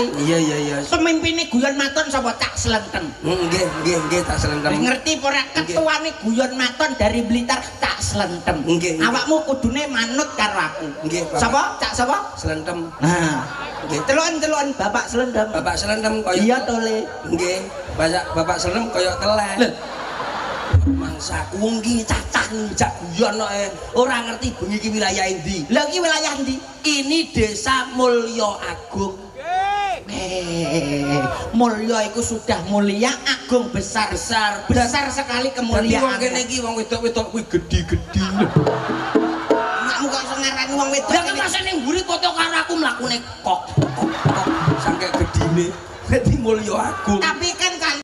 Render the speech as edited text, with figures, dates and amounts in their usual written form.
kuwi. Iya iya iya. Pemimpine Guyon Maton sapa? Cak Slentem. Nggih nggih nggih, tak Slentem. Ngerti apa ora? Ketuane Guyon Maton dari Blitar, Cak Slentem. Nggih, nggih. Awakmu kudune manut karo aku. Nggih, Bapak. Sapa? Cak sapa? Slentem. Nah, Nggih. Celukan-celukan Bapak Slentem. Bapak Slentem kaya Iya to, Le. Nggih, Bapak Bapak Slentem kaya telek. Lho. Mangsaku wong iki cacah ngejak guyon kok ora ngerti bengi iki wilayah endi. Lha iki wilayah endi? Ini Desa Mulya Agung. Mulya iku sudah mulia, agung besar. Besar. Besar sekali Dadi wong kemuliaan. kene iki wong wedok-wedok kuwi gedhi-gedhi. Makmu kok iso ngarani wong wedok. Lah kan masa ning mburi foto karo aku mlakune kok kok kok saking gedhine. Dadi Mulya Agung. Tapi kan